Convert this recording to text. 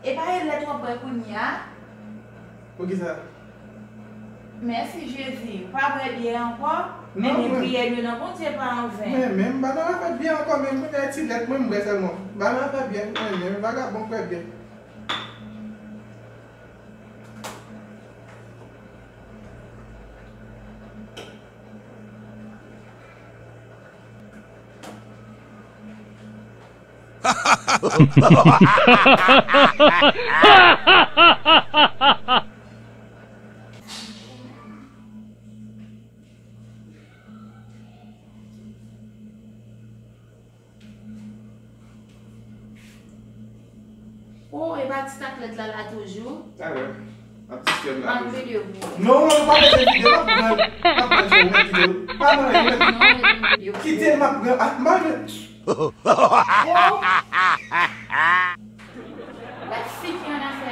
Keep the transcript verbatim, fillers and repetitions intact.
E pa e lèt w ap bwè kounye a? Poukisa? Mèsi Jezi. Ou pa bwè byè ankò? Non, men mwen priyè nou nan Bondye pa anven. Mwen menm, m pa nan afè byè ankò, men kounye a ti lèt mwen m bwè sèlman. M pa nan afè byè, mwen menm, vagabon k bwè byè. Oh, e pa ti taklèt la la toujou? Talè. Ap distrè m la toujou. M ap videyo pou ou. Non, non, pa bezwen videyo, m ap pran l. M ap pran l, m ap kite l. Pa mwen, m ap kite l. Non, m ap videyo pou ou. Kite l, m ap pran l. Ah, m pa bezwen. Oh! Gad fi ki annafè.